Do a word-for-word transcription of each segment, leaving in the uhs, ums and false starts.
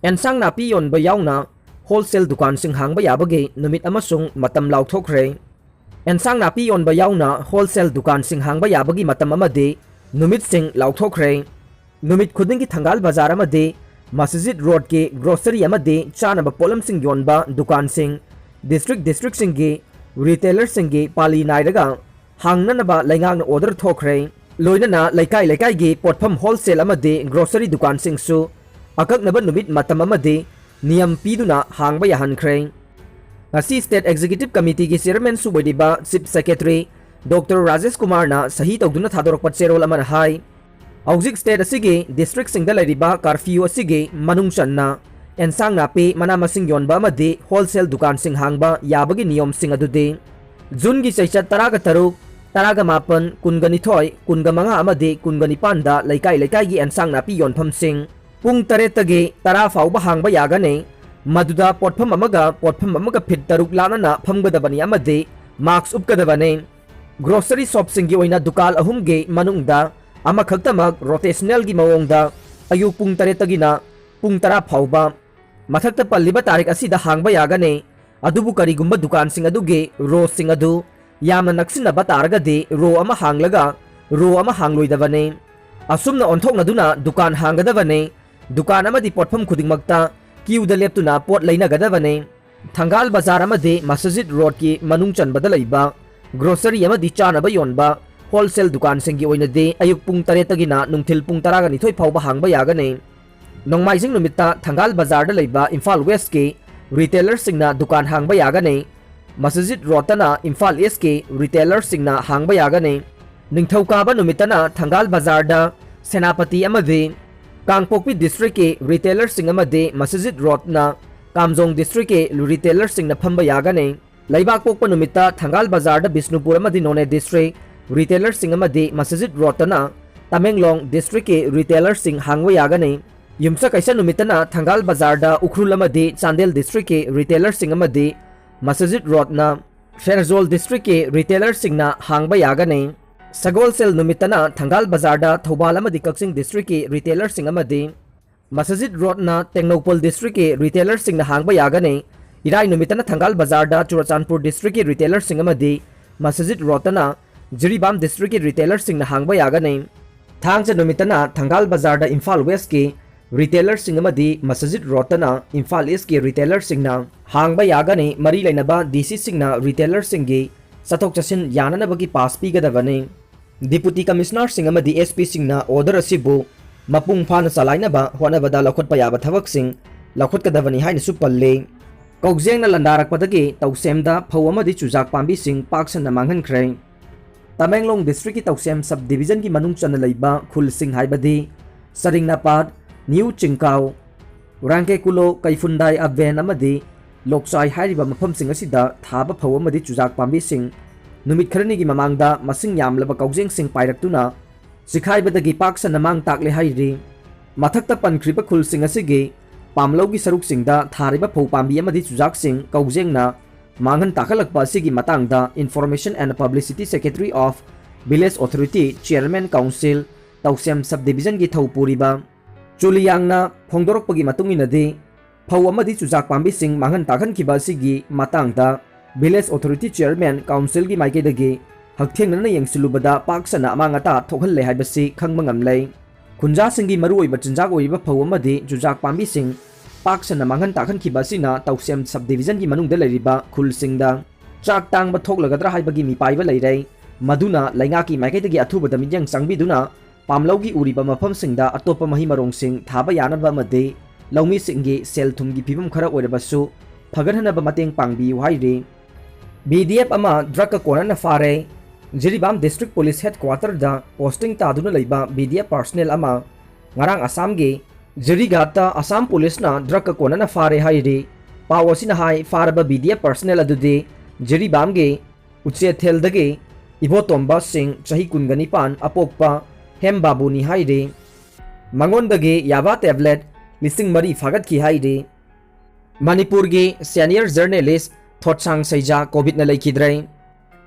ꯑꯦꯟꯁꯥꯡ ꯅꯥꯄꯤ ꯌꯣꯟꯕ ꯌꯥꯎꯅ ꯍꯣꯜꯁꯦꯜ ꯗꯨꯀꯥꯟꯁꯤꯡ ꯍꯥꯡꯕ ꯌꯥꯕꯒꯤ ꯅꯨꯃꯤꯠ ꯑꯃꯁꯨꯡ ꯃꯇꯝ ꯂꯥꯎꯊꯣꯛꯈ꯭ꯔꯦ꯫ ꯑꯦꯟꯁꯥꯡ ꯅꯥꯄꯤ ꯌꯣꯟꯕ ꯌꯥꯎꯅ ꯍꯣꯜꯁꯦꯜ ꯗꯨꯀꯥꯟꯁꯤꯡ ꯍꯥꯡꯕ ꯌꯥꯕꯒꯤ ꯃꯇꯝ ꯑꯃꯗꯤ ꯅꯨꯃꯤꯠꯁꯤꯡ ꯂꯥꯎꯊꯣꯛꯈ꯭ꯔꯦ꯫ ꯅꯨꯃꯤꯠ ꯈꯨꯗꯤꯡꯒꯤ ꯊꯪꯒꯥꯜ ꯕꯖꯥꯔ ꯑꯃꯗꯤ ꯃꯁꯖꯤꯗ ꯔꯣꯗꯀꯤ ꯒ꯭ꯔꯣꯁꯔꯤ ꯑꯃꯗꯤ ꯆꯥꯅꯕ ꯄꯣꯠꯂꯝꯁꯤꯡ ꯌꯣꯟꯕ ꯗꯨꯀꯥꯟꯁꯤꯡ, ꯗꯤꯁꯇ꯭ꯔꯤꯛ ꯗꯤꯁꯇ꯭ꯔꯤꯛꯁꯤꯡꯒꯤ ꯔꯤꯇꯦꯂꯔꯁꯤꯡꯒꯤ ꯄꯥꯂꯤ ꯅꯥꯏꯔꯒ ꯍꯥꯡꯅꯅꯕ ꯂꯩꯉꯥꯛꯅ ꯑꯣꯔꯗꯔ ꯊꯣꯛꯈ꯭ꯔꯦ꯫ ꯂꯣꯏꯅꯅ ꯂꯩꯀꯥꯏ ꯂꯩꯀꯥꯏꯒꯤ ꯄꯣꯠꯐꯝ ꯍꯣꯜꯁꯦꯜ ꯑꯃꯗꯤ ꯒ꯭ꯔꯣꯁꯔꯤ ꯗꯨꯀꯥꯟꯁꯤꯡꯁꯨ ꯑꯀꯛꯅꯕ ꯅꯨꯃꯤꯠ, ꯃꯇꯝ ꯑꯃꯗꯤ ꯅꯤꯌꯝ ꯄꯤꯗꯨꯅ ꯍꯥꯡꯕ ꯌꯥꯍꯟꯈ꯭ꯔꯦ꯫ ꯉꯁꯤ ꯁ꯭ꯇꯦꯠ ꯑꯦꯛꯖꯤꯀ꯭ꯌꯨꯇꯤꯚ ꯀꯃꯤꯇꯤꯒꯤ ꯆꯤꯌꯔꯃꯦꯟꯁꯨ ꯑꯣꯏꯔꯤꯕ ꯆꯤꯐ ꯁꯦꯀ꯭ꯔꯦꯇꯔꯤ ꯗꯣꯛꯇꯔ ꯔꯥꯖꯦꯁ ꯀꯨꯃꯥꯔꯅ ꯁꯍꯤ ꯇꯧꯗꯨꯅ ꯊꯥꯗꯣꯔꯛꯄ ꯆꯦꯔꯣꯜ ꯑꯃꯅ ꯍꯥꯏ, ꯍꯧꯖꯤꯛ ꯁ꯭ꯇꯦꯠ ꯑꯁꯤꯒꯤ ꯗꯤꯁꯇ꯭ꯔꯤꯛꯁꯤꯡꯗ ꯂꯩꯔꯤꯕ ꯀꯥꯔꯐ꯭ꯌꯨ ꯑꯁꯤꯒꯤ ꯃꯅꯨꯡ ꯆꯟꯅ ꯑꯦꯟꯁꯥꯡ ꯅꯥꯄꯤ, ꯃꯅꯥ ꯃꯁꯤꯡ ꯌꯣꯟꯕ ꯑꯃꯗꯤ ꯍꯣꯜꯁꯦꯜ ꯗꯨꯀꯥꯟꯁꯤꯡ ꯍꯥꯡꯕ ꯌꯥꯕꯒꯤ ꯅꯤꯌꯣꯝꯁꯤꯡ ꯑꯗꯨꯗꯤ ꯖꯨꯟꯒꯤ ꯆꯩꯆꯠ ꯇꯔꯥꯒ ꯇꯔꯨꯛ, ꯇꯔꯥꯒ ꯃꯥꯄꯟ, ꯀꯨꯟꯒ ꯅꯤꯊꯣꯏ, ꯀꯨꯟꯒ ꯃꯉꯥ ꯑꯃꯗꯤ ꯀꯨꯟꯒ ꯅꯤꯄꯥꯟꯗ ꯂꯩꯀꯥꯏ ꯂꯩꯀꯥꯏꯒꯤ ꯑꯦꯟꯁꯥꯡ ꯅꯥꯄꯤ ꯌꯣꯟꯐꯝꯁꯤꯡ ꯄꯨꯡ ꯇꯔꯦꯠꯇꯒꯤ ꯇꯔꯥ ꯐꯥꯎꯕ ꯍꯥꯡꯕ ꯌꯥꯒꯅꯤ꯫ ꯃꯗꯨꯗ ꯄꯣꯠꯐꯝ ꯑꯃꯒ ꯄꯣꯠꯐꯝ ꯑꯃꯒ ꯐꯤꯠ ꯇꯔꯨꯛ ꯂꯥꯞꯅꯅ ꯐꯝꯒꯗꯕꯅꯤ ꯑꯃꯗꯤ ꯃꯥꯛꯁ ꯎꯞꯀꯗꯕꯅꯤ꯫ ꯒ꯭ꯔꯣꯁꯔꯤ ꯁꯣꯞꯁꯤꯡꯒꯤ ꯑꯣꯏꯅ ꯗꯨꯀꯥꯟ ꯑꯍꯨꯝꯒꯤ ꯃꯅꯨꯡꯗ ꯑꯃꯈꯛꯇꯃꯛ ꯔꯣꯇꯦꯁꯅꯦꯜꯒꯤ ꯃꯑꯣꯡꯗ ꯑꯌꯨꯛ ꯄꯨꯡ ꯇꯔꯦꯠꯇꯒꯤꯅ ꯄꯨꯡ ꯇꯔꯥ ꯐꯥꯎꯕ ꯃꯊꯛꯇ ꯄꯜꯂꯤꯕ ꯇꯥꯔꯤꯛ ꯑꯁꯤꯗ ꯍꯥꯡꯕ ꯌꯥꯒꯅꯤ꯫ ꯑꯗꯨꯕꯨ ꯀꯔꯤꯒꯨꯝꯕ ꯗꯨꯀꯥꯟꯁꯤꯡ ꯑꯗꯨꯒꯤ ꯔꯣꯁꯤꯡ ꯑꯗꯨ ꯌꯥꯝꯅ ꯅꯛꯁꯤꯟꯅꯕ ꯇꯥꯔꯒꯗꯤ ꯔꯣ ꯑꯃ ꯍꯥꯡꯂꯒ ꯔꯣ ꯑꯃ ꯍꯥꯡꯂꯣꯏꯗꯕꯅꯤ꯫ ꯑꯁꯨꯝꯅ ꯑꯣꯟꯊꯣꯛꯅꯗꯨꯅ ꯗꯨꯀꯥꯟ ꯍꯥꯡꯒꯗꯕꯅꯤ꯫ ꯗꯨꯀꯥꯟ ꯑꯃꯗꯤ ꯄꯣꯠꯐꯝ ꯈꯨꯗꯤꯡꯃꯛꯇ ꯀ꯭ꯌꯨꯗ ꯂꯦꯞꯇꯨꯅ ꯄꯣꯠ ꯂꯩꯅꯒꯗꯕꯅꯤ꯫ ꯊꯪꯒꯥꯜ ꯕꯖꯥꯔ ꯑꯃꯗꯤ ꯃꯁꯖꯤꯗ ꯔꯣꯗꯀꯤ ꯃꯅꯨꯡ ꯆꯟꯕꯗ ꯂꯩꯕ ꯒ꯭ꯔꯣꯁꯔꯤ ꯑꯃꯗꯤ ꯆꯥꯅꯕ ꯌꯣꯟꯕ ꯍꯣꯜꯁꯦꯜ ꯗꯨꯀꯥꯟꯁꯤꯡꯒꯤ ꯑꯣꯏꯅꯗꯤ ꯑꯌꯨꯛ ꯄꯨꯡ ꯇꯔꯦꯠꯇꯒꯤꯅ ꯅꯨꯡꯊꯤꯜ ꯄꯨꯡ ꯇꯔꯥꯒ ꯅꯤꯊꯣꯏ ꯐꯥꯎꯕ ꯍꯥꯡꯕ ꯌꯥꯒꯅꯤ꯫ ꯅꯣꯡꯃꯥꯏꯖꯤꯡ ꯅꯨꯃꯤꯠꯇ ꯊꯪꯒꯥꯜ ꯕꯖꯥꯔꯗ ꯂꯩꯕ ꯏꯝꯐꯥꯜ ꯋꯦꯁꯀꯤ ꯔꯤꯇꯦꯂꯔꯁꯤꯡꯅ ꯗꯨꯀꯥꯟ ꯍꯥꯡꯕ ꯌꯥꯒꯅꯤ꯫ ꯃꯁꯖꯤꯗ ꯔꯣꯗꯇꯅ ꯏꯝꯐꯥꯜ ꯏꯁꯀꯤ ꯔꯤꯇꯦꯂꯔꯁꯤꯡꯅ ꯍꯥꯡꯕ ꯌꯥꯒꯅꯤ꯫ ꯅꯤꯡꯊꯧꯀꯥꯕ ꯅꯨꯃꯤꯠꯇꯅ ꯊꯪꯒꯥꯜ ꯕꯖꯥꯔꯗ ꯁꯦꯅꯥꯄꯇꯤ ꯑꯃꯗꯤ ꯀꯥꯡꯄꯣꯛꯄꯤ ꯗꯤꯁꯇ꯭ꯔꯤꯛꯀꯤ ꯔꯤꯇꯦꯂꯔꯁꯤꯡ ꯑꯃꯗꯤ ꯃꯁꯖꯤꯗ ꯔꯣꯗꯅ ꯀꯥꯝꯖꯣꯡ ꯗꯤꯁꯇ꯭ꯔꯤꯛꯀꯤ ꯔꯤꯇꯦꯂꯔꯁꯤꯡꯅ ꯐꯝꯕ ꯌꯥꯒꯅꯤ꯫ ꯂꯩꯕꯥꯛꯄꯣꯛꯄ ꯅꯨꯃꯤꯠꯇ ꯊꯪꯒꯥꯜ ꯕꯖꯥꯔꯗ ꯕꯤꯁꯅꯨꯄꯨꯔ ꯑꯃꯗꯤ ꯅꯣꯅꯦ ꯗꯤꯁꯇ꯭ꯔꯤꯛ ꯔꯤꯇꯦꯂꯔꯁꯤꯡ ꯑꯃꯗꯤ ꯃꯁꯖꯤꯗ ꯔꯣꯗꯇꯅ ꯇꯃꯦꯡꯂꯣꯡ ꯗꯤꯁꯇ꯭ꯔꯤꯛꯀꯤ ꯔꯤꯇꯦꯂꯔꯁꯤꯡ ꯍꯥꯡꯕ ꯌꯥꯒꯅꯤ꯫ ꯌꯨꯝꯁꯀꯩꯁ ꯅꯨꯃꯤꯠꯇꯅ ꯊꯪꯒꯥꯜ ꯕꯖꯥꯔꯗ ꯎꯈ꯭ꯔꯨꯜ ꯑꯃꯗꯤ ꯆꯥꯟꯗꯦꯜ ꯗꯤꯁꯇ꯭ꯔꯤꯛꯀꯤ ꯔꯤꯇꯦꯂꯔꯁꯤꯡ ꯑꯃꯗꯤ ꯃꯁꯖꯤꯗ ꯔꯣꯗꯅ, ꯐꯦꯔꯖꯣꯜ ꯗꯤꯁꯇ꯭ꯔꯤꯛꯀꯤ ꯔꯤꯇꯦꯂꯔꯁꯤꯡꯅ ꯍꯥꯡꯕ ꯌꯥꯒꯅꯤ꯫ ꯁꯒꯣꯜꯁꯦꯜ ꯅꯨꯃꯤꯠꯇꯅ ꯊꯪꯒꯥꯜ ꯕꯖꯥꯔꯗ ꯊꯧꯕꯥꯜ ꯑꯃꯗꯤ ꯀꯛꯆꯤꯡ ꯗꯤꯁꯇ꯭ꯔꯤꯛꯀꯤ ꯔꯤꯇꯦꯂꯔꯁꯤꯡ ꯑꯃꯗꯤ ꯃꯁꯖꯤꯗ ꯔꯣꯗꯅ ꯇꯦꯡꯅꯧꯄꯜ ꯗꯤꯁꯇ꯭ꯔꯤꯛꯀꯤ ꯔꯤꯇꯦꯂꯔꯁꯤꯡꯅ ꯍꯥꯡꯕ ꯌꯥꯒꯅꯤ꯫ ꯏꯔꯥꯏ ꯅꯨꯃꯤꯠꯇꯅ ꯊꯪꯒꯥꯜ ꯕꯖꯥꯔꯗ ꯆꯨꯔꯆꯥꯟꯄꯨꯔ ꯗꯤꯁꯇ꯭ꯔꯤꯛꯀꯤ ꯔꯤꯇꯦꯂꯔꯁꯤꯡ ꯑꯃꯗꯤ ꯃꯁꯖꯤꯗ ꯔꯣꯗꯇꯅ ꯖꯤꯔꯤꯕꯥꯝ ꯗꯤꯁꯇ꯭ꯔꯤꯛꯀꯤ ꯔꯤꯇꯦꯂꯔꯁꯤꯡꯅ ꯍꯥꯡꯕ ꯌꯥꯒꯅꯤ꯫ ꯊꯥꯡꯖ ꯅꯨꯃꯤꯠꯇꯅ ꯊꯪꯒꯥꯜ ꯕꯖꯥꯔꯗ ꯏꯝꯐꯥꯜ ꯋꯦꯁꯀꯤ ꯔꯤꯇꯦꯂꯔꯁꯤꯡ ꯑꯃꯗꯤ ꯃꯁꯖꯤꯗ ꯔꯣꯗꯇꯅ ꯏꯝꯐꯥꯜ ꯏꯁꯀꯤ ꯔꯤꯇꯦꯂꯔꯁꯤꯡꯅ ꯍꯥꯡꯕ ꯌꯥꯒꯅꯤ꯫ ꯃꯔꯤ ꯂꯩꯅꯕ ꯗꯤ ꯁꯤꯁꯤꯡꯅ ꯔꯤꯇꯦꯂꯔꯁꯤꯡꯒꯤ ꯆꯠꯊꯣꯛ ꯆꯠꯁꯤꯟ ꯌꯥꯅꯅꯕꯒꯤ ꯄꯥꯁ ꯄꯤꯒꯗꯕꯅꯤ꯫ ꯗꯤꯄꯨꯇꯤ ꯀꯃꯤꯁꯅꯔꯁꯤꯡ ꯑꯃꯗꯤ ꯑꯦꯁ ꯄꯤꯁꯤꯡꯅ ꯑꯣꯔꯗꯔ ꯑꯁꯤꯕꯨ ꯃꯄꯨꯡ ꯐꯥꯅ ꯆꯂꯥꯏꯅꯕ ꯍꯣꯠꯅꯕꯗ ꯂꯧꯈꯠꯄ ꯌꯥꯕ ꯊꯕꯛꯁꯤꯡ ꯂꯧꯈꯠꯀꯗꯕꯅꯤ ꯍꯥꯏꯅꯁꯨ ꯄꯜꯂꯤ꯫ ꯀꯧꯖꯦꯡꯅ ꯂꯥꯟꯗꯥꯔꯛꯄꯗꯒꯤ ꯇꯧꯁꯦꯝꯗ ꯐꯧ ꯑꯃꯗꯤ ꯆꯨꯖꯥꯛ ꯄꯥꯝꯕꯤꯁꯤꯡ ꯄꯥꯛ ꯁꯟꯅ ꯃꯥꯡꯍꯟꯈ꯭ꯔꯦ꯫ ꯇꯃꯦꯡꯂꯣꯡ ꯗꯤꯁꯇ꯭ꯔꯤꯛꯀꯤ ꯇꯧꯁꯦꯝ ꯁꯕ ꯗꯤꯕꯤꯖꯟꯒꯤ ꯃꯅꯨꯡ ꯆꯟꯅ ꯂꯩꯕ ꯈꯨꯜꯁꯤꯡ ꯍꯥꯏꯕꯗꯤ ꯁꯔꯤꯡꯅꯥꯄꯥꯠ, ꯅ꯭ꯌꯨ ꯆꯤꯡꯀꯥꯎ, ꯔꯥꯡꯀꯦꯀꯨꯂꯣ, ꯀꯩꯐꯨꯟꯗꯥꯏ ꯑꯕꯦꯟ ꯑꯃꯗꯤ ꯂꯣꯛꯆꯥꯏ ꯍꯥꯏꯔꯤꯕ ꯃꯐꯝꯁꯤꯡ ꯑꯁꯤꯗ ꯊꯥꯕ ꯐꯧ ꯑꯃꯗꯤ ꯆꯨꯖꯥꯛ ꯄꯥꯝꯕꯤꯁꯤꯡ ꯅꯨꯃꯤꯠ ꯈꯔꯅꯤꯒꯤ ꯃꯃꯥꯡꯗ ꯃꯁꯤꯡ ꯌꯥꯝꯂꯕ ꯀꯧꯖꯦꯡꯁꯤꯡ ꯄꯥꯏꯔꯛꯇꯨꯅ ꯆꯤꯈꯥꯏꯕꯗꯒꯤ ꯄꯥꯛ ꯁꯟꯅ ꯃꯥꯡ ꯇꯥꯛꯂꯦ ꯍꯥꯏꯔꯤ꯫ ꯃꯊꯛꯇ ꯄꯟꯈ꯭ꯔꯤꯕ ꯈꯨꯜꯁꯤꯡ ꯑꯁꯤꯒꯤ ꯄꯥꯝꯂꯧꯒꯤ ꯁꯔꯨꯛꯁꯤꯡꯗ ꯊꯥꯔꯤꯕ ꯐꯧ ꯄꯥꯝꯕꯤ ꯑꯃꯗꯤ ꯆꯨꯖꯥꯛꯁꯤꯡ ꯀꯧꯖꯦꯡꯅ ꯃꯥꯡꯍꯟ ꯇꯥꯛꯍꯜꯂꯛꯄ ꯑꯁꯤꯒꯤ ꯃꯇꯥꯡꯗ Information and Publicity Secretary of Village Authority Chairman Council Tousem sub ꯗꯤꯕꯤꯖꯟꯒꯤ ꯊꯧ ꯄꯨꯔꯤꯕ ꯆꯨꯂꯤꯌꯥꯡꯅ ꯐꯣꯡꯗꯣꯔꯛꯄꯒꯤ ꯃꯇꯨꯡ ꯏꯟꯅꯗꯤ, ꯐꯧ ꯑꯃꯗꯤ ꯆꯨꯖꯥꯛ ꯄꯥꯝꯕꯤꯁꯤꯡ ꯃꯥꯡꯍꯟ ꯇꯥꯛꯍꯟꯈꯤꯕ ꯑꯁꯤꯒꯤ ꯃꯇꯥꯡꯗ Village Authority Chairman Councilꯒꯤ ꯃꯥꯏꯀꯩꯗꯒꯤ ꯍꯛꯊꯦꯡꯅꯅ ꯌꯦꯡꯁꯤꯜꯂꯨꯕꯗ ꯄꯥꯛ ꯁꯟꯅ ꯑꯃꯥꯡ ꯑꯇꯥ ꯊꯣꯛꯍꯜꯂꯦ ꯍꯥꯏꯕꯁꯤ ꯈꯪꯕ ꯉꯝꯂꯦ꯫ ꯈꯨꯟꯖꯥꯁꯤꯡꯒꯤ ꯃꯔꯨꯑꯣꯏꯕ ꯆꯤꯟꯖꯥꯛ ꯑꯣꯏꯔꯤꯕ ꯐꯧ ꯑꯃꯗꯤ ꯆꯨꯖꯥꯛ ꯄꯥꯝꯕꯤꯁꯤꯡ ꯄꯥꯛ ꯁꯟꯅ ꯃꯥꯡꯍꯟ ꯇꯥꯛꯍꯟꯈꯤꯕ ꯑꯁꯤꯅ ꯇꯧꯁꯦꯝ ꯁꯕ ꯗꯤꯕꯤꯖꯟꯒꯤ ꯃꯅꯨꯡꯗ ꯂꯩꯔꯤꯕ ꯈꯨꯜꯁꯤꯡꯗ ꯆꯥꯛ ꯇꯥꯡꯕ ꯊꯣꯛꯂꯒꯗ꯭ꯔꯥ ꯍꯥꯏꯕꯒꯤ ꯃꯤꯄꯥꯏꯕ ꯂꯩꯔꯦ꯫ ꯃꯗꯨꯅ ꯂꯩꯉꯥꯛꯀꯤ ꯃꯥꯏꯀꯩꯗꯒꯤ ꯑꯊꯨꯕꯗ ꯃꯤꯠꯌꯦꯡ ꯆꯪꯕꯤꯗꯨꯅ ꯄꯥꯝꯂꯧꯒꯤ ꯎꯔꯤꯕ ꯃꯐꯝꯁꯤꯡꯗ ꯑꯇꯣꯞꯄ ꯃꯍꯩ ꯃꯔꯣꯡꯁꯤꯡ ꯊꯥꯕ ꯌꯥꯅꯕ ꯑꯃꯗꯤ ꯂꯧꯃꯤꯁꯤꯡꯒꯤ ꯁꯦꯜ ꯊꯨꯝꯒꯤ ꯐꯤꯕꯝ ꯈꯔ ꯑꯣꯏꯔꯕꯁꯨ ꯐꯒꯠꯍꯟꯅꯕ ꯃꯇꯦꯡ ꯄꯥꯡꯕꯤꯌꯨ ꯍꯥꯏꯔꯤ꯫ ꯕꯤ ꯗꯤ ꯑꯦꯐ ꯑꯃ ꯗ꯭ꯔꯒꯀ ꯀꯣꯟꯅꯅ ꯐꯥꯔꯦ꯫ ꯖꯤꯔꯤꯕꯥꯝ ꯗꯤꯁꯇ꯭ꯔꯤꯛ ꯄꯨꯂꯤꯁ ꯍꯦꯗꯀ꯭ꯋꯥꯇꯔꯗ ꯄꯣꯁꯇꯤꯡ ꯇꯥꯗꯨꯅ ꯂꯩꯕ ꯕꯤ ꯗꯤ ꯑꯦꯐ ꯄꯔꯁꯅꯦꯜ ꯑꯃ ꯉꯔꯥꯡ ꯑꯁꯥꯝꯒꯤ ꯖꯤꯔꯤꯘꯥꯠꯇ ꯑꯁꯥꯝ ꯄꯨꯂꯤꯁꯅ ꯗ꯭ꯔꯒꯀ ꯀꯣꯟꯅꯅ ꯐꯥꯔꯦ ꯍꯥꯏꯔꯤ꯫ ꯄꯥꯎ ꯑꯁꯤꯅ ꯍꯥꯏ, ꯐꯥꯔꯕ ꯕꯤ ꯗꯤ ꯑꯦꯐ ꯄꯔꯁꯅꯦꯜ ꯑꯗꯨꯗꯤ ꯖꯤꯔꯤꯕꯥꯝꯒꯤ ꯎꯆꯦꯊꯦꯜꯗꯒꯤ ꯏꯕꯣꯇꯣꯝꯕ ꯁꯤꯡ, ꯆꯍꯤ ꯀꯨꯟꯒ ꯅꯤꯄꯥꯟ, ꯑꯄꯣꯛꯄ ꯍꯦꯝꯕꯥꯕꯨꯅꯤ ꯍꯥꯏꯔꯤ꯫ ꯃꯉꯣꯟꯗꯒꯤ ꯌꯥꯕꯥ ꯇꯦꯕ꯭ꯂꯦꯠ ꯂꯤꯁꯤꯡ ꯃꯔꯤ ꯐꯥꯒꯠꯈꯤ ꯍꯥꯏꯔꯤ꯫ ꯃꯅꯤꯄꯨꯔꯒꯤ ꯁꯦꯅꯤꯌꯔ ꯖꯔꯅꯦꯂꯤꯁ ꯊꯣꯠꯁꯥꯡ ꯁꯩꯖꯥ ꯀꯣꯚꯤꯗꯅ ꯂꯩꯈꯤꯗ꯭ꯔꯦ꯫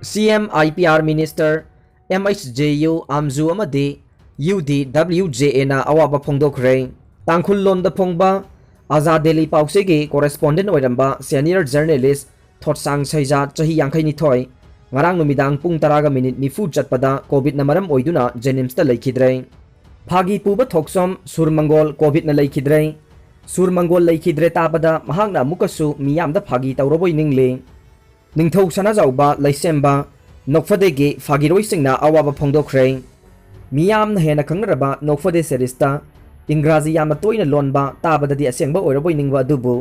C M I P R minister, M H J U ꯑꯥꯝꯖꯨ ꯑꯃꯗꯤ ꯌꯨ ꯗꯤ ꯗꯕ꯭ꯂꯤꯌꯨ ꯖꯦ ꯑꯦꯅ ꯑꯋꯥꯕ ꯐꯣꯡꯗꯣꯛꯈ꯭ꯔꯦ꯫ ꯇꯥꯡꯈꯨꯜ ꯂꯣꯟꯗ ꯐꯣꯡꯕ ꯑꯖꯥ ꯗꯦꯂꯤ ꯄꯥꯎꯆꯦꯒꯤ correspondent ꯑꯣꯏꯔꯝꯕ senior journalist ꯊꯣꯠꯁꯥꯡ ꯁꯩꯖꯥ, ꯆꯍꯤ ꯌꯥꯡꯈꯩꯅꯤꯊꯣꯏ, ꯉꯔꯥꯡ ꯅꯨꯃꯤꯗꯥꯡ ꯄꯨꯡ ꯇꯔꯥꯒ ꯃꯤꯅꯤꯠ ꯅꯤꯐꯨ ꯆꯠꯄꯗ ꯀꯣꯚꯤꯗꯅ ꯃꯔꯝ ꯑꯣꯏꯗꯨꯅ ꯖꯦꯅꯤꯝꯁꯇ ꯂꯩꯈꯤꯗ꯭ꯔꯦ꯫ ꯐꯥꯒꯤ ꯄꯨꯕ ꯊꯣꯛꯆꯣꯝ ꯁꯨꯔ ꯃꯪꯒꯣꯜ ꯀꯣꯚꯤꯗꯅ ꯂꯩꯈꯤꯗ꯭ꯔꯦ꯫ ꯁꯨꯔ ꯃꯪꯒꯣꯜ ꯂꯩꯈꯤꯗ꯭ꯔꯦ ꯇꯥꯕꯗ ꯃꯍꯥꯛꯅ ꯑꯃꯨꯛꯀꯁꯨ ꯃꯤꯌꯥꯝꯗ ꯐꯥꯒꯤ ꯇꯧꯔꯕꯣꯏ ꯅꯤꯡꯂꯤ꯫ ꯅꯤꯡꯊꯧ ꯁꯅꯥꯖꯥꯎꯕ ꯂꯩꯁꯦꯝꯕ ꯅꯣꯛꯐꯗꯦꯒꯤ ꯐꯥꯒꯤꯔꯣꯏꯁꯤꯡꯅ ꯑꯋꯥꯕ ꯐꯣꯡꯗꯣꯛꯈ꯭ꯔꯦ꯫ ꯃꯤꯌꯥꯝꯅ ꯍꯦꯟꯅ ꯈꯪꯅꯔꯕ ꯅꯣꯛꯐꯗꯦ series ꯇ ꯏꯪꯒ꯭ꯔꯥꯖꯤ ꯌꯥꯝꯅ ꯇꯣꯏꯅ ꯂꯣꯟꯕ ꯇꯥꯕꯗꯗꯤ ꯑꯁꯦꯡꯕ ꯑꯣꯏꯔꯕꯣꯏ ꯅꯤꯡꯕ ꯑꯗꯨꯕꯨ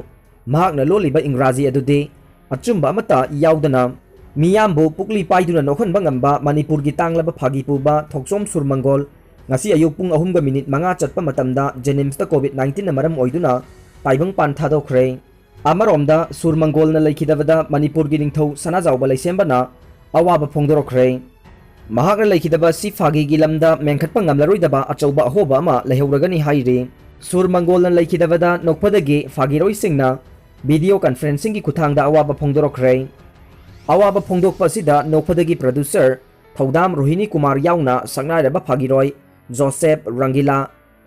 ꯃꯍꯥꯛꯅ ꯂꯣꯜꯂꯤꯕ ꯏꯪꯒ꯭ꯔꯥꯖꯤ ꯑꯗꯨꯗꯤ ꯑꯆꯨꯝꯕ ꯑꯃꯠꯇ ꯌꯥꯎꯗꯅ ꯃꯤꯌꯥꯝꯕꯨ ꯄꯨꯛꯂꯤ ꯄꯥꯏꯗꯨꯅ ꯅꯣꯛꯍꯟꯕ ꯉꯝꯕ ꯃꯅꯤꯄꯨꯔꯒꯤ ꯇꯥꯡꯂꯕ ꯐꯥꯒꯤ ꯄꯨꯕ ꯊꯣꯛꯆꯣꯝ ꯁꯨꯔ ꯃꯪꯒꯣꯜ ꯉꯁꯤ ꯑꯌꯨꯛ ꯄꯨꯡ ꯑꯍꯨꯝꯒ ꯃꯤꯅꯤꯠ ꯃꯉꯥ ꯆꯠꯄ ꯃꯇꯝꯗ ꯖꯦꯅꯤꯝꯁꯇ ꯀꯣꯚꯤꯗ ꯅꯥꯏꯟꯇꯤꯟꯅ ꯃꯔꯝ ꯑꯣꯏꯗꯨꯅ ꯇꯥꯏꯕꯪ ꯄꯥꯟ ꯊꯥꯗꯣꯛꯈ꯭ꯔꯦ꯫ ꯑꯃꯔꯣꯝꯗ ꯁꯨꯔ ꯃꯪꯒꯣꯜꯅ ꯂꯩꯈꯤꯗꯕꯗ ꯃꯅꯤꯄꯨꯔꯒꯤ ꯅꯤꯡꯊꯧ ꯁꯅꯥꯖꯥꯎꯕ ꯂꯩꯁꯦꯝꯕꯅ ꯑꯋꯥꯕ ꯐꯣꯡꯗꯣꯔꯛꯈ꯭ꯔꯦ꯫ ꯃꯍꯥꯛꯅ ꯂꯩꯈꯤꯗꯕ ꯑꯁꯤ ꯐꯥꯒꯤꯒꯤ ꯂꯝꯗ ꯃꯦꯟꯈꯠꯄ ꯉꯝꯂꯔꯣꯏꯗꯕ ꯑꯆꯧꯕ ꯑꯍꯣꯕ ꯑꯃ ꯂꯩꯍꯧꯔꯒꯅꯤ ꯍꯥꯏꯔꯤ꯫ ꯁꯨꯔ ꯃꯪꯒꯣꯜꯅ ꯂꯩꯈꯤꯗꯕꯗ ꯅꯣꯛꯐꯗꯒꯤ ꯐꯥꯒꯤꯔꯣꯏꯁꯤꯡꯅ video conferencing ꯒꯤ ꯈꯨꯠꯊꯥꯡꯗ ꯑꯋꯥꯕ ꯐꯣꯡꯗꯣꯔꯛꯈ꯭ꯔꯦ꯫ ꯑꯋꯥꯕ ꯐꯣꯡꯗꯣꯛꯄ ꯑꯁꯤꯗ ꯅꯣꯛꯐꯗꯒꯤ producer ꯊꯧꯗꯥꯝ ꯔꯣꯍꯤꯅꯤ ꯀꯨꯃꯥꯔ ꯌꯥꯎꯅ ꯁꯛꯅꯥꯏꯔꯕ ꯐꯥꯒꯤꯔꯣꯏ ꯖꯣꯁꯦꯞ, ꯔꯪꯒꯤꯂꯥ,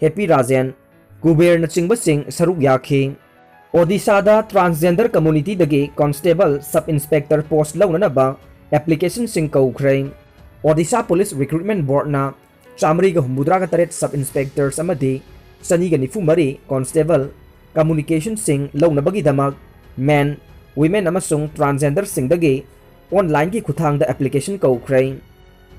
ꯍꯦꯄꯤ ꯔꯥꯖꯦꯟ, ꯀꯨꯕꯦꯔꯅꯆꯤꯡꯕꯁꯤꯡ ꯁꯔꯨꯛ ꯌꯥꯈꯤ꯫ ꯑꯣꯗꯤꯁꯥꯗ transgender community ꯗꯒꯤ constable sub inspector post ꯂꯧꯅꯅꯕ application ꯁꯤꯡ ꯀꯧꯈ꯭ꯔꯦ꯫ ꯑꯣꯗꯤꯁꯥ Police Recruitment Board ꯅ ꯆꯥꯃꯔꯤꯒ ꯍꯨꯝꯐꯨꯇꯔꯥꯒ ꯇꯔꯦꯠ sub inspectors ꯑꯃꯗꯤ ꯆꯅꯤꯒ ꯅꯤꯐꯨ ꯃꯔꯤ constable communication ꯁꯤꯡ ꯂꯧꯅꯕꯒꯤꯗꯃꯛ men, women ꯑꯃꯁꯨꯡ transgender ꯁꯤꯡꯗꯒꯤ online ꯒꯤ ꯈꯨꯠꯊꯥꯡꯗ application ꯀꯧꯈ꯭ꯔꯦ꯫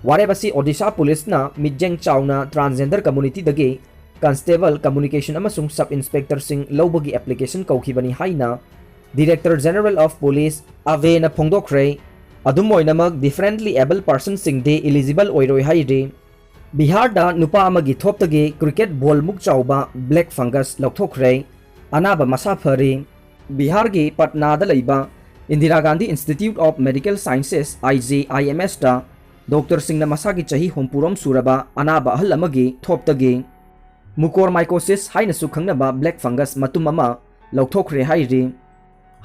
ꯋꯥꯔꯦꯞ ꯑꯁꯤ ꯑꯣꯗꯤꯁꯥ Police ꯅ ꯃꯤꯠꯌꯦꯡ ꯆꯥꯎꯅ transgender community ꯗꯒꯤ constable communication ꯑꯃꯁꯨꯡ sub inspector ꯁꯤꯡ ꯂꯧꯕꯒꯤ application ꯀꯧꯈꯤꯕꯅꯤ ꯍꯥꯏꯅ Director General of Police ꯑꯚꯦꯅ ꯐꯣꯡꯗꯣꯛꯈ꯭ꯔꯦ꯫ ꯑꯗꯨꯝ ꯑꯣꯏꯅꯃꯛ differently abled person ꯁꯤꯡꯗꯤ eligible ꯑꯣꯏꯔꯣꯏ ꯍꯥꯏꯔꯤ꯫ ꯕꯤꯍꯥꯔꯗ ꯅꯨꯄꯥ ꯑꯃꯒꯤ ꯊꯣꯞꯇꯒꯤ cricket ball ꯃꯨꯛ ꯆꯥꯎꯕ black fungus ꯂꯧꯊꯣꯛꯈ꯭ꯔꯦ꯫ ꯑꯅꯥꯕ ꯃꯁꯥ ꯐꯔꯤ꯫ ꯕꯤꯍꯥꯔꯒꯤ ꯄꯠꯅꯥꯗ ꯂꯩꯕ Indira Gandhi Institute of Medical Sciences, I G I M S ꯇ doctor ꯁꯤꯡꯅ ꯃꯁꯥꯒꯤ ꯆꯍꯤ ꯍꯨꯝꯐꯨꯔꯣꯝ ꯁꯨꯔꯕ ꯑꯅꯥꯕ ꯑꯍꯜ ꯑꯃꯒꯤ ꯊꯣꯞꯇꯒꯤ mucormycosis ꯍꯥꯏꯅꯁꯨ ꯈꯪꯅꯕ black fungus ꯃꯇꯨꯝ ꯑꯃ ꯂꯧꯊꯣꯛꯈ꯭ꯔꯦ ꯍꯥꯏꯔꯤ꯫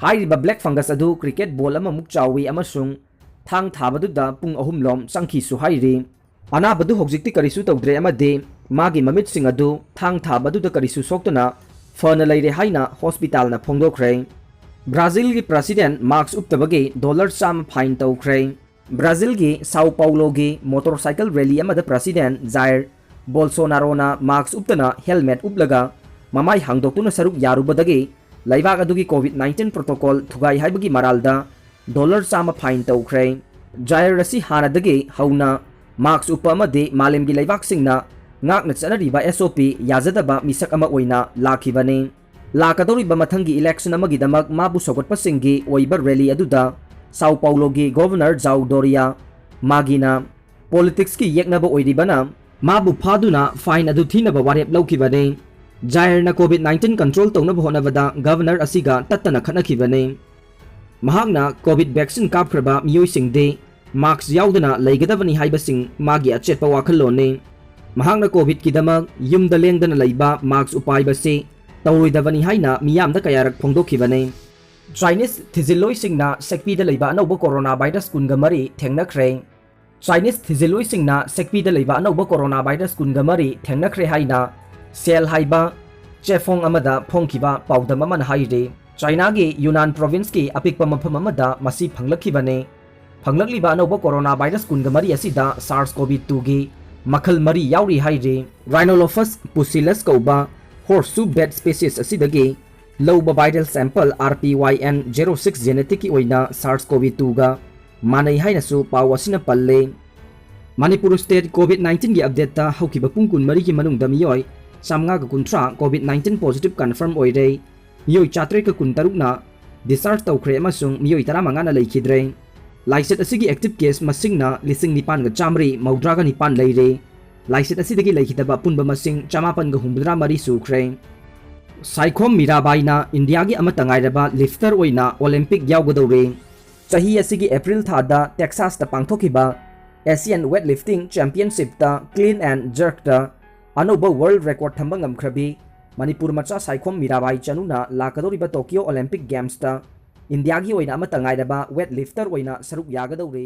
ꯍꯥꯏꯔꯤꯕ black fungus ꯑꯗꯨ cricket ball ꯑꯃꯃꯨꯛ ꯆꯥꯎꯏ ꯑꯃꯁꯨꯡ ꯊꯥꯡ ꯊꯥꯕꯗꯨꯗ ꯄꯨꯡ ꯑꯍꯨꯝ ꯂꯣꯝ ꯆꯪꯈꯤꯁꯨ ꯍꯥꯏꯔꯤ꯫ ꯑꯅꯥꯕꯗꯨ ꯍꯧꯖꯤꯛꯇꯤ ꯀꯔꯤꯁꯨ ꯇꯧꯗ꯭ꯔꯦ ꯑꯃꯗꯤ ꯃꯥꯒꯤ ꯃꯃꯤꯠꯁꯤꯡ ꯑꯗꯨ ꯊꯥꯡ ꯊꯥꯕ ꯑꯗꯨꯗ ꯀꯔꯤꯁꯨ ꯁꯣꯛꯇꯅ ꯐꯅ ꯂꯩꯔꯦ ꯍꯥꯏꯅ ꯍꯣꯁꯄꯤꯇꯥꯜꯅ ꯐꯣꯡꯗꯣꯛꯈ꯭ꯔꯦ꯫ ꯕ꯭ꯔꯥꯖꯤꯜꯒꯤ ꯄ꯭ꯔꯁꯤꯗꯦꯟ ꯃꯥꯛꯁ ꯎꯞꯇꯕꯒꯤ ꯗꯣꯂꯔ ꯆꯥꯝꯃ ꯐꯥꯏꯟ ꯇꯧꯈ꯭ꯔꯦ꯫ ꯕ꯭ꯔꯥꯖꯤꯜꯒꯤ ꯁꯥꯎ ꯄꯥꯎꯂꯣꯒꯤ ꯃꯣꯇꯣꯔꯁꯥꯏꯀꯜ ꯔꯦꯂꯤ ꯑꯃꯗ ꯄ꯭ꯔꯁꯤꯗꯦꯟ ꯖꯥꯏꯔ ꯕꯣꯜꯁꯣꯅꯥꯔꯣꯅ ꯃꯥꯛꯁ ꯎꯞꯇꯅ ꯍꯦꯜꯃꯦꯠ ꯎꯞꯂꯒ ꯃꯃꯥꯏ ꯍꯥꯡꯗꯣꯛꯇꯨꯅ ꯁꯔꯨꯛ ꯌꯥꯔꯨꯕꯗꯒꯤ ꯂꯩꯕꯥꯛ ꯑꯗꯨꯒꯤ ꯀꯣꯚꯤꯗ ꯅꯥꯏꯟꯇꯤꯟ ꯄ꯭ꯔꯣꯇꯣꯀꯣꯜ ꯊꯨꯒꯥꯏ ꯍꯥꯏꯕꯒꯤ ꯃꯔꯥꯜꯗ ꯗꯣꯂꯔ ꯆꯥꯝꯃ ꯐꯥꯏꯟ ꯇꯧꯈ꯭ꯔꯦ꯫ ꯖꯥꯏꯔ ꯑꯁꯤ ꯍꯥꯟꯅꯗꯒꯤ ꯍꯧꯅ ꯃꯥꯛꯁ ꯎꯞꯄ ꯑꯃꯗꯤ ꯃꯥꯂꯦꯝꯒꯤ ꯂꯩꯕꯥꯛꯁꯤꯡꯅ ꯉꯥꯛꯅ ꯆꯠꯅꯔꯤꯕ ꯑꯦꯁ ꯑꯣ ꯄꯤ ꯌꯥꯖꯗꯕ ꯃꯤꯁꯛ ꯑꯃ ꯑꯣꯏꯅ ꯂꯥꯛꯈꯤꯕꯅꯤ꯫ ꯂꯥꯛꯀꯗꯧꯔꯤꯕ ꯃꯊꯪꯒꯤ ꯏꯂꯦꯛꯁꯟ ꯑꯃꯒꯤꯗꯃꯛ ꯃꯥꯕꯨ ꯁꯧꯒꯠꯄꯁꯤꯡꯒꯤ ꯑꯣꯏꯕ ꯔꯦꯂꯤ ꯑꯗꯨꯗ ꯁꯥꯎ ꯄꯥꯎꯂꯣꯒꯤ ꯒꯣꯚꯔꯅꯔ ꯖꯥꯎ ꯗꯣꯔꯤꯌꯥ ꯃꯥꯒꯤꯅ ꯄꯣꯂꯤꯇꯤꯛꯁꯀꯤ ꯌꯦꯛꯅꯕ ꯑꯣꯏꯔꯤꯕꯅ ꯃꯥꯕꯨ ꯐꯥꯗꯨꯅ ꯐꯥꯏꯟ ꯑꯗꯨ ꯊꯤꯅꯕ ꯋꯥꯔꯦꯞ ꯂꯧꯈꯤꯕꯅꯤ꯫ ꯖꯥꯏꯔꯅ ꯀꯣꯚꯤꯗ ꯅꯥꯏꯟꯇꯤꯟ ꯀꯟꯇ꯭ꯔꯣꯜ ꯇꯧꯅꯕ ꯍꯣꯠꯅꯕꯗ ꯒꯚꯔꯅꯔ ꯑꯁꯤꯒ ꯇꯠꯇꯅ ꯈꯠꯅꯈꯤꯕꯅꯤ꯫ ꯃꯍꯥꯛꯅ ꯀꯣꯚꯤꯗ ꯚꯦꯛꯁꯤꯟ ꯀꯥꯞꯈ꯭ꯔꯕ ꯃꯤꯑꯣꯏꯁꯤꯡꯗꯤ ꯃꯥꯛꯁ ꯌꯥꯎꯗꯅ ꯂꯩꯒꯗꯕꯅꯤ ꯍꯥꯏꯕꯁꯤꯡ ꯃꯥꯒꯤ ꯑꯆꯦꯠꯄ ꯋꯥꯈꯜꯂꯣꯟꯅꯤ꯫ ꯃꯍꯥꯛꯅ ꯀꯣꯚꯤꯗꯀꯤꯗꯃꯛ ꯌꯨꯝꯗ ꯂꯦꯡꯗꯅ ꯂꯩꯕ ꯃꯥꯛꯁ ꯎꯞꯄ ꯍꯥꯏꯕꯁꯤ ꯇꯧꯔꯣꯏꯗꯕꯅꯤ ꯍꯥꯏꯅ ꯃꯤꯌꯥꯝꯗ ꯀꯌꯥꯔꯛ ꯐꯣꯡꯗꯣꯛꯈꯤꯕꯅꯤ꯫ ꯆꯥꯏꯅꯤꯁ ꯊꯤꯖꯤꯜꯂꯣꯏꯁꯤꯡꯅ ꯁꯦꯛꯄꯤꯗ ꯂꯩꯕ ꯑꯅꯧꯕ ꯀꯣꯔꯣꯅꯥ ꯚꯥꯏꯔꯁ ꯀꯨꯟꯒ ꯃꯔꯤ ꯊꯦꯡꯅꯈ꯭ꯔꯦ꯫ ꯆꯥꯏꯅꯤꯁ ꯊꯤꯖꯤꯜꯂꯣꯏꯁꯤꯡꯅ ꯁꯦꯛꯄꯤꯗ ꯂꯩꯕ ꯑꯅꯧꯕ ꯀꯣꯔꯣꯅꯥ ꯚꯥꯏꯔꯁ ꯀꯨꯟꯒ ꯃꯔꯤ ꯊꯦꯡꯅꯈ꯭ꯔꯦ ꯍꯥꯏꯅ ꯁꯦꯜ ꯍꯥꯏꯕ ꯆꯦꯐꯣꯡ ꯑꯃꯗ ꯐꯣꯡꯈꯤꯕ ꯄꯥꯎꯗꯝ ꯑꯃꯅ ꯍꯥꯏꯔꯤ꯫ ꯆꯥꯏꯅꯥꯒꯤ ꯌꯨꯅꯥꯟ ꯄ꯭ꯔꯣꯚꯤꯟꯁꯀꯤ ꯑꯄꯤꯛꯄ ꯃꯐꯝ ꯑꯃꯗ ꯃꯁꯤ ꯐꯪꯂꯛꯈꯤꯕꯅꯤ꯫ ꯐꯪꯂꯛꯂꯤꯕ ꯑꯅꯧꯕ ꯀꯣꯔꯣꯅꯥ ꯚꯥꯏꯔꯁ ꯀꯨꯟꯒ ꯃꯔꯤ ꯑꯁꯤꯗ ꯁꯥꯔꯁ ꯀꯣꯚꯤ ꯇꯨꯒꯤ ꯃꯈꯜ ꯃꯔꯤ ꯌꯥꯎꯔꯤ ꯍꯥꯏꯔꯤ꯫ ꯔꯥꯏꯅꯣꯂꯣꯐꯁ ꯄꯨꯁꯤꯂꯁ ꯀꯧꯕ ꯍꯣꯔꯁꯁꯨ ꯕꯦꯠ ꯁ꯭ꯄꯦꯁꯤꯁ ꯑꯁꯤꯗꯒꯤ ꯂꯧꯕ viral sample R P Y N zero six ꯖꯦꯅꯦꯇꯤꯛꯀꯤ ꯑꯣꯏꯅ ꯁꯥꯔꯁ ꯀꯣꯚꯤ ꯇꯨꯒ ꯃꯥꯟꯅꯩ ꯍꯥꯏꯅꯁꯨ ꯄꯥꯎ ꯑꯁꯤꯅ ꯄꯜꯂꯤ꯫ ꯃꯅꯤꯄꯨꯔ ꯁ꯭ꯇꯦꯠ ꯀꯣꯚꯤꯗ ꯅꯥꯏꯟꯇꯤꯟꯒꯤ ꯑꯞꯗꯦꯠꯇ ꯍꯧꯈꯤꯕ ꯄꯨꯡ ꯀꯨꯟꯃꯔꯤꯒꯤ ꯃꯅꯨꯡꯗ ꯃꯤꯑꯣꯏ ꯆꯥꯝꯃꯉꯥꯒ ꯀꯨꯟꯊ꯭ꯔꯥ ꯀꯣꯚꯤꯗ ꯅꯥꯏꯟꯇꯤꯟ ꯄꯣꯖꯤꯇꯤꯚ ꯀꯟꯐꯥꯔꯝ ꯑꯣꯏꯔꯦ꯫ ꯃꯤꯑꯣꯏ ꯆꯥꯇ꯭ꯔꯦꯠꯀ ꯀꯨꯟꯇꯔꯨꯛꯅ ꯗꯤꯁꯆꯥꯔꯖ ꯇꯧꯈ꯭ꯔꯦ ꯑꯃꯁꯨꯡ ꯃꯤꯑꯣꯏ ꯇꯔꯥꯃꯉꯥꯅ ꯂꯩꯈꯤꯗ꯭ꯔꯦ꯫ ꯂꯥꯏꯆꯠ ꯑꯁꯤꯒꯤ ꯑꯦꯛꯇꯤꯚ ꯀꯦꯁ ꯃꯁꯤꯡꯅ ꯂꯤꯁꯤꯡ ꯅꯤꯄꯥꯟꯒ ꯆꯥꯃꯔꯤ ꯃꯧꯗ꯭ꯔꯥꯒ ꯅꯤꯄꯥꯟ ꯂꯩꯔꯦ꯫ ꯂꯥꯏꯆꯠ ꯑꯁꯤꯗꯒꯤ ꯂꯩꯈꯤꯗꯕ ꯑꯄꯨꯟꯕ ꯃꯁꯤꯡ ꯆꯃꯥꯄꯟꯒ ꯍꯨꯝꯐꯨꯇꯔꯥ ꯃꯔꯤ ꯁꯨꯈ꯭ꯔꯦ꯫ ꯁꯥꯏꯈꯣꯝ ꯃꯤꯔꯥꯕꯥꯏꯅ ꯏꯟꯗꯤꯌꯥꯒꯤ ꯑꯃꯠꯇ ꯉꯥꯏꯔꯕ ꯂꯤꯐꯇꯔ ꯑꯣꯏꯅ ꯑꯣꯂꯦꯝꯄꯤꯛ ꯌꯥꯎꯒꯗꯧꯔꯦ꯫ ꯆꯍꯤ ꯑꯁꯤꯒꯤ ꯑꯦꯄ꯭ꯔꯤꯜ ꯊꯥꯗ ꯇꯦꯛꯁꯥꯁꯇ ꯄꯥꯡꯊꯣꯛꯈꯤꯕ ꯑꯦꯁꯤꯌꯥꯟ ꯋꯦꯠ ꯂꯤꯐꯇꯤꯡ ꯆꯦꯝꯄꯤꯌꯟꯁꯤꯞꯇ ꯀ꯭ꯂꯤꯟ ꯑꯦꯟ ꯖꯔꯛꯇ ꯑꯅꯧꯕ ꯋꯥꯔꯜꯗ ꯔꯦꯀꯣꯔꯗ ꯊꯝꯕ ꯉꯝꯈ꯭ꯔꯕꯤ ꯃꯅꯤꯄꯨꯔ ꯃꯆꯥ ꯁꯥꯏꯈꯣꯝ ꯃꯤꯔꯥꯕꯥꯏ ꯆꯅꯨꯅ ꯂꯥꯛꯀꯗꯧꯔꯤꯕ ꯇꯣꯀꯤꯌꯣ ꯑꯣꯂꯦꯝꯄꯤꯛ ꯒꯦꯝꯁꯇ ꯏꯟꯗꯤꯌꯥꯒꯤ ꯑꯣꯏꯅ ꯑꯃꯠꯇ ꯉꯥꯏꯔꯕ ꯋꯦꯠ ꯂꯤꯐꯇꯔ ꯑꯣꯏꯅ ꯁꯔꯨꯛ ꯌꯥꯒꯗꯧꯔꯤ꯫